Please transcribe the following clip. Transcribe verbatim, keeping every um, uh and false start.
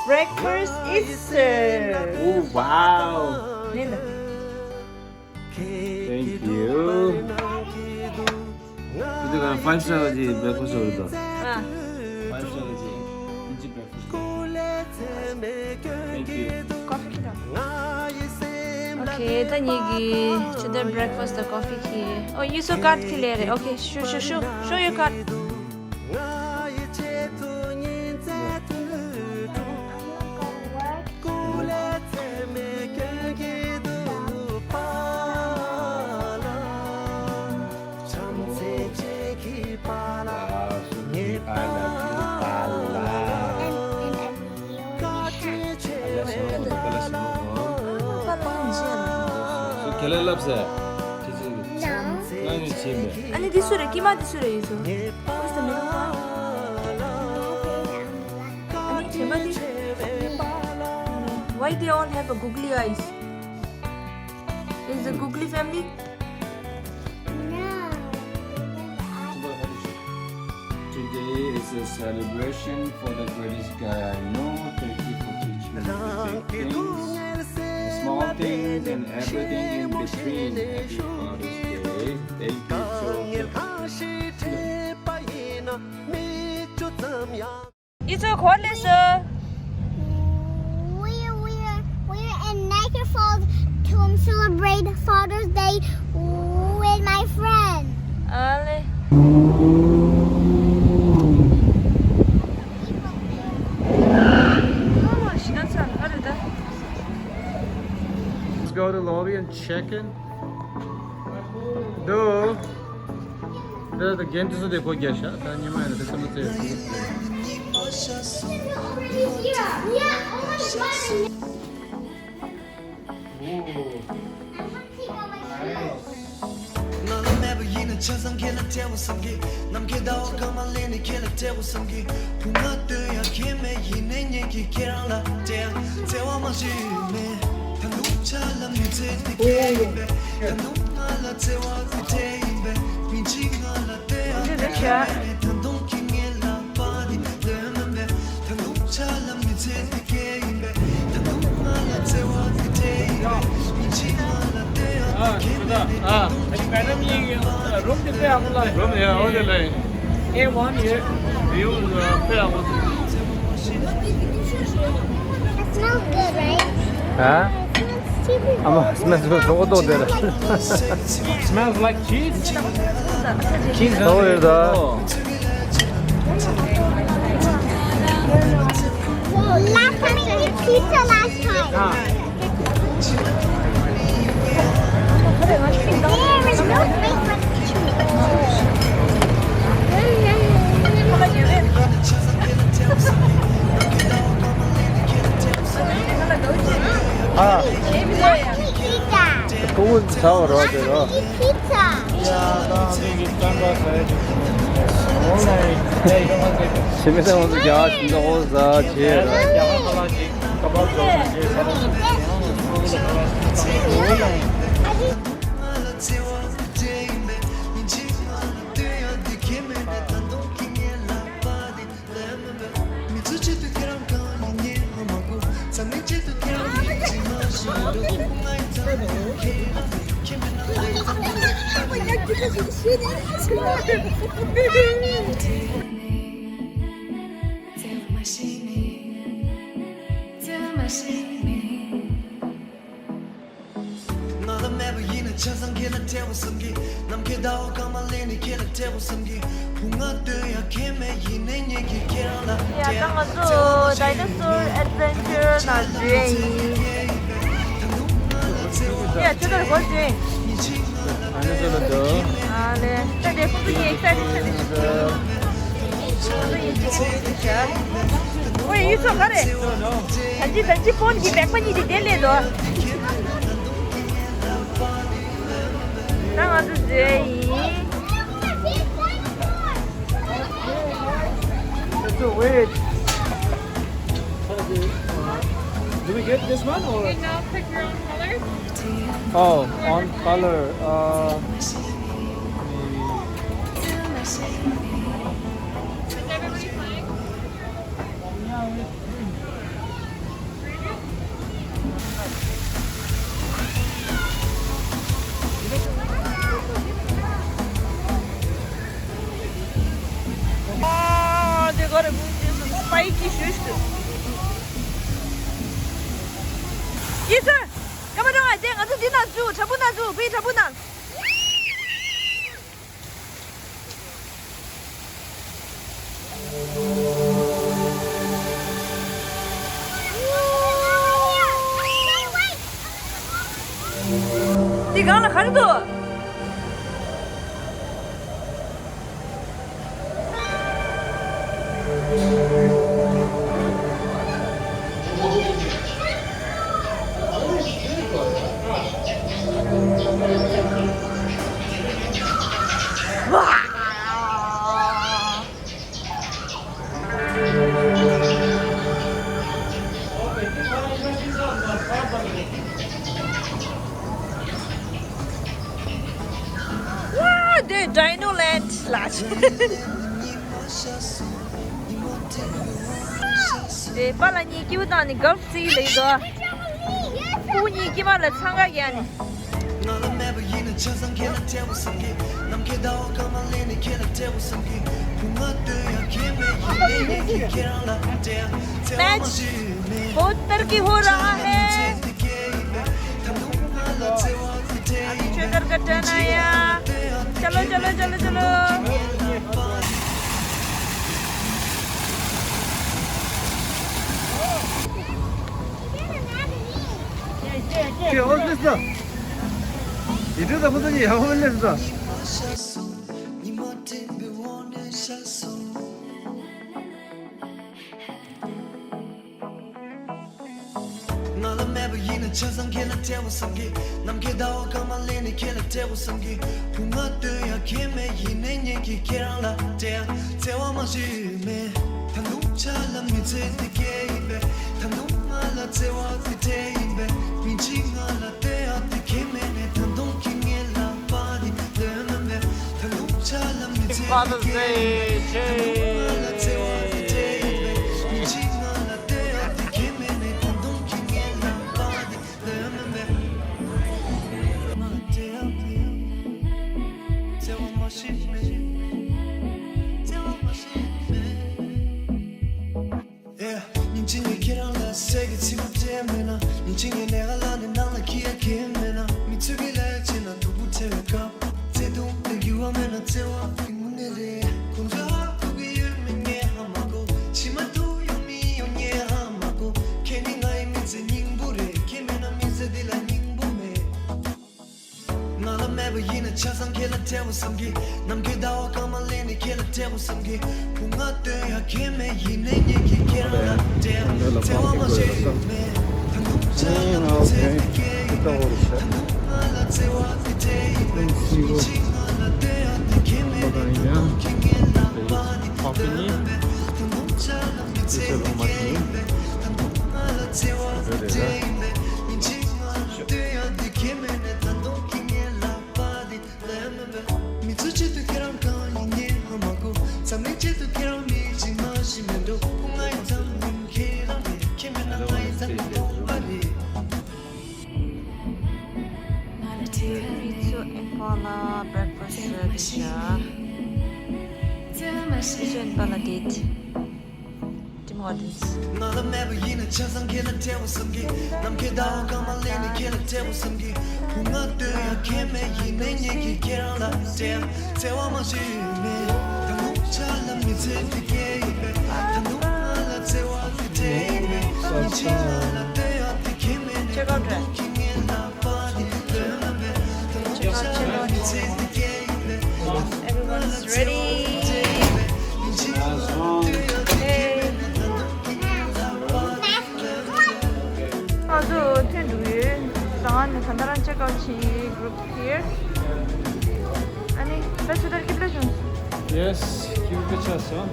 Breakfast is served. Oh, wow. Thank you. Five star ji breakfast order. Ah. Five star ji. Thank you. Coffee. Okay, ད་ངེད་ཀྱིས་ཆུ་ཚོད་breakfast དང་coffee ཁྱེར། Oh, you show card ཁྱེར་ལེ་རེད། Okay, show, show, show, show your card. ཁྱེད་ལ་ལབ་ཟེར། ཁྱེད་ཚོས། ང་ནི་བྱས་མེད། ཨ་ནི་འདི་སུ་རེད། ཀྱེ་མ་འདི་སུ་རེད། ཡིན་སོང་། Who's the middle one? ཨ་ནི་དྲན་པ་འདི། Why they all have a googly eyes? Is the googly family? No. Today is a celebration for the greatest guy I know. Thank you for teaching me the big things, the small things, and everything in between. Happy Father's Day. Thank you so much. ཡིན་སོང་། ག་པར་སླེབས་སོང་། We're, we're, we're in Niagara Falls to celebrate Father's Day with my friend. ཨ་ལེ། ཨ་མ་ཤི་ན་ཚ་ཨ་རེ་ད། Let's go to lobby and check in. Do. འདི་ད་རྒན་དེ་ཚོ་དེ་སྒོ་རྒྱག་ཤག་ད་ཉི་མ་ཡིན་ན་དེ་ཚོ་མི་ཚེ་ཡོད། ང་ལ་མེད་པ་ཡིན་ན་ཆ་ཚང་ཁྱེད་ལ་སྤྲད་པ་བསམ་གི། ནམ་མཁའི་ཟླ་བ་སྐར་མ་ལེན་ནས་ཁྱེད་ལ་སྤྲད་པ་བསམ་གི། བུ་ང་སྟོན་ཡ་ཁྱེད་མེད་ཡིན་ནའི་ངེད་ཀྱིས་ཁྱེད་རང་ལ་སྤྲད་ཡ་བརྩེ་བ་མ་ཞིག་མེད། ད་དུང་ཆ་ལ་མི་ཚེ་འདི་སྐྱེལ་ཡིན་པས། ད་དུང་ང་ལ་བརྩེ་བ་འདི་སྤྲད་ཡིན་པས། མི་འཇིགས་ང་ལ་བལྟས་ཡ་ཁྱེད་མེད་ད་དུང་ཁྱེད་ངའི་ལག་པ་འདི་ལོན་མིན་པས། ད་དུང་ཆ་ལ་མི་ཚེ་འདི་སྐྱེལ་ཡིན་པས། ད་དུང་ང་ལ་བརྩེ་བ་འདི་སྤྲད་ཡིན་པས། མི་འཇིགས་ང་ལ་བལྟས་ཡ་ཁྱེད་མེད་ནས་ད་དུང་ཁྱེད་ངའི་ལག་པ་འདི། Room, yeah, only like A one here. View, uh, fair. It smells good, right? Huh? It smells super good. ཨ་མ་སྨན་ཟོ་ཟོ་ཏོ་དེ་ར། Smells like cheese? Cheese. ཟོ་ཡོད་ད། Oh. Last time I ate pizza last time. Ah. There is no place like cheese. Ah. Pizza. Pizza. ང་ལ་མེད་པ་ཡིན་ན་ཆ་ཚང་ཁྱེད་ལ་སྤྲད་པ་བསམ་གི། ནམ་མཁའི་ཟླ་བ་སྐར་མ་ལེན་ནས་ཁྱེད་ལ་སྤྲད་པ་བསམ་གི། བུ་ང་སྟོན་ཡ་ཁྱེད་མེད་ཡིན་ནའི་ངེད་ཀྱིས་ཁྱེད་རང་ལ་སྤྲད་ཡ། ཡ་ད་ང་ཚོ་Dinosaur Adventure ནང་འཛུལ་ཡ་ཡིན། ཡ་ཁྱོད་ཚོར་སྒོ་འཛུལ་ཡ་ཡིན། Dinosaur ལ་འགྲོ། ཨ་ལེ། ད་དེ་ཁོང་ཚོ་ངའི་excited ཆགས་ནས། ཨོ་ཡ་ཡུལ་ཚོ་ག་རེ། ད་ཅི་ད་ཅི་ཕོན་གྱི་མེག་པ་གཉིས་དེ་དེ་ལས་དོ། ད་ང་ཚོ་བཟོས་ཡིན། Let's do it. Do we get this one or? You can now pick your own color. Oh, on color. Uh, maybe. Is everybody playing? ཡིན་ཟེར། སྐར་མ་སྒྲོལ་མ་དེ་ང་ཚོ་འདི་ནང་འཛུལ། བྲག་ཕུག་ནང་འཛུལ། བུའི་བྲག་ཕུག་ནང་། འདི་སྒང་ལ་ག་རེ་འདུག Wow, the Dino Land ལ། དེ་པཱ་ལགས་གཉིས་སྐྱིད་པོ་བཏང་ནས་གལ་རྩེ་ལེགས་འདུག་ཁོ་གཉིས་ཀྱི་མ་ལ་འཚང་ཁ་རྒྱག་ནས། मैच बहुत तरक्की हो रहा है। अभी चेकर का टर्न आया। चलो, चलो, चलो, चलो। Okay, hold this now. You do the whole thing, you hold this now. ང་ལ་མེད་པ་ཡིན་ན་ཆ་ཚང་ཁྱེད་ལ་སྤྲད་པ་བསམ་གི། ནམ་མཁའི་ཟླ་བ་སྐར་མ་ལེན་ནས་ཁྱེད་ལ་སྤྲད་པ་བསམ་གི། བུ་ང་སྟོན་ཡ་ཁྱེད་མེད་ཡིན་ནའི་ངེད་ཀྱིས་ཁྱེད་རང་ལ་སྤྲད་ཡ་བརྩེ་བ་མ་ཤེས་མེད། ད་དུང་ཆ་ལ་མི་ཚེ་འདི་སྐྱེལ་ཡིན་པས། ད་དུང་ང་ལ་བརྩེ་བ་འདི་སྤྲད་ཡིན་པས། མི་འཇིགས་ང་ལ་ལྟོས་ཡ་འདི་ཁྱེད་མེད་ནས། ད་དུང་ཁྱེད་ངའི་ལག་པ་འདི་ལོན་མེད་པས། ད་དུང་ཆ་ལ་མི་ཚེ་འདི་སྐྱེལ་ཡིན་པས། ད་དུང་ང་ལ་བརྩེ་བ་འདི་སྤྲད་ཡིན་པས། མི་འཇིགས་ང་ལ་ལྟོས་ཡ་འདི་ཁྱེད་མེད་ནས། ད་དུང་ཁྱེད་ངའི་ལག་པ་འདི་Yeah, ཉིན་གཅིག་ངས་ཁྱེད་རང་ལ་ཟས་ཀྱི་ཚིག་པ་སྤྲད་མེད་ན། ཉིན་གཅིག་ངས་ལས་ཀ་ལ་ནི་ནང་ལ་འཁྱེར་ཡ་ཁྱེད་མེད་ན། མི་ཚོས་ཀྱི་ལས་བྱེད་ན་སྡུག་པོ་ཐེབས་པའི་སྐབས། བརྩེ་དུང་དེ་འགྱུར་བ་མེད་ན་བརྩེ་བ་དེ་དངོས་གནས་རེད། ཁོང་ཚོས་ཧ་གོ་གི་ཡོད་མེད་ངས་ཧ་མ་གོ། ཕྱི་མ་སྡུག་ཡོང་མི་ཡོང་ངས་ཧ་མ་གོ། ཁྱེད་ནི་ང་ཡི་མི་ཚེ་སྙིང་པོ་རེད། ཁྱེད་མེད་ན་མི་ཚེ་འདི་ལ་སྙིང་པོ་མེད། ང་ལ་མེད་པ་ཡིན་ན་ཆ་ཚང་ཁྱེད་ལ་སྤྲད་པ་བསམ་གི། ནམ་མཁའི་ཟླ་བ་སྐར་མ་ལེན་ནས་ཁྱེད་ལ་སྤྲད་པ་བསམ་གི། བུ་ང་སྟོན་ཡ་ཁྱེད་མེད་ཡིན་ནའི་ངེད་ཀྱིས་ཁྱེད་རང་ལ་སྤྲད་ཡ་བརྩེ་བ་མ་ཤེས་མེད། ད་དུང་ཆ་ལ་མི་ཚེ་འདི་སྐྱེལ་ཡིན་པས། ད་དུང་ང་ལ་བརྩེ་བ་འདི་སྤྲད་ཡིན་པས། མི་འཇིགས་ང་ལ་ལྟོས་ཡ་འདི་ཁྱེད་མེད་ནས། ད་དུང་ཁྱེད་ངའི་ལག་པ་འདི་ལོན་མེད་པས། ད་དུང་ཆ་ལ་མི་ཚེ་འདི་སྐྱེལ་ཡིན་པས། ད་དུང་ང་ལ་བརྩེ་བ་འདི་སྤྲད་ཡིན་པས། མི་འཇིགས་ང་ལ་ལྟོས་ཡ་འདི་ཁྱེད་མེད་ནས། ད་དུང་ཁྱེད་ངའི་ལག་པ་འདི་ལོན་མེད་པས། མི་ཚོགས་ཆེད་དུ་ཁྱེད་རང་གང་ཡིན་ངས་ཧ་མ་གོ། འཛམ་གླིང་ཆེད་དུ་ཁྱེད་རང་མི་གཅིག་མ་ཤི་མེད་འགྲོ། ཁོ་ང་ཡི་འཛམ་གླིང་ཁྱེད་རང་རེད། ཁྱེད་མེད་ན་ང་ཡི་འཛམ་གླིང་སྟོང་པ་རེད། མི་ཚོ་ཨིམ་ཕ་ལ་བྷེག་ཕ་སི་ཊི་རེད་ཤག་མི་ཚོ་ཨིམ་ཕ་ལ་ཌེ་ཊི། Tim Hortons. ང་ལ་མེད་པ་ཡིན་ན་ཆ་ཚང་ཁྱེད་ལ་སྤྲད་པ་བསམ་གི། ནམ་མཁའི་ཟླ་བ་སྐར་མ་ལེན་ནས་ཁྱེད་ལ་སྤྲད་པ་བསམ་གི། བུ་ང་སྟོན་ཡ་ཁྱེད་མེད་ཡིན་ནའི་ངེད་ཀྱིས་ཁྱེད་རང་ལ་སྤྲད་ཡ་བརྩེ་བ་མ་ཤེས་མེད། ད་དུང་ཆ་ལ་མི་ཚེ་འདི་སྐྱེལ་ཡིན་པས། ད་དུང་ང་ལ་བརྩེ་བ་འདི་སྤྲད་ཡིན་པས། མི་འཇིགས་ང་ལ་ལྟོས་ཡ་འདི་ཁྱེད་མེད་ནས། ད་དུང་ཁྱེད་ངའི་ལག་པ་འདི་ལོན་མེད་པས། ད་དུང་ཆ་ལ་མི་ཚེ་འདི་སྐྱེལ་ཡིན་པས། ད་དུང་ང་ལ་བརྩེ་བ་འདི་སྤྲད་ཡིན་པས། མི་འཇིགས་ང་ལ་ལྟོས་ཡ་འདི་ཁྱེད་མེད་ནས། ད་དུང་ང་ཚོ་ཐོན་འགྲོ་གི་ཡོད། ཟ་ཁང་ནས་ད་ལྟ་རང་ཅེག་ཨའུཊ་བྱེད་ཀྱི། Group here. ཨ་ནི་ད་ཆུ་དར་སྐྱིད་པོ་བྱུང་། Yes, སྐྱིད་པོ་ཆགས་སོང་།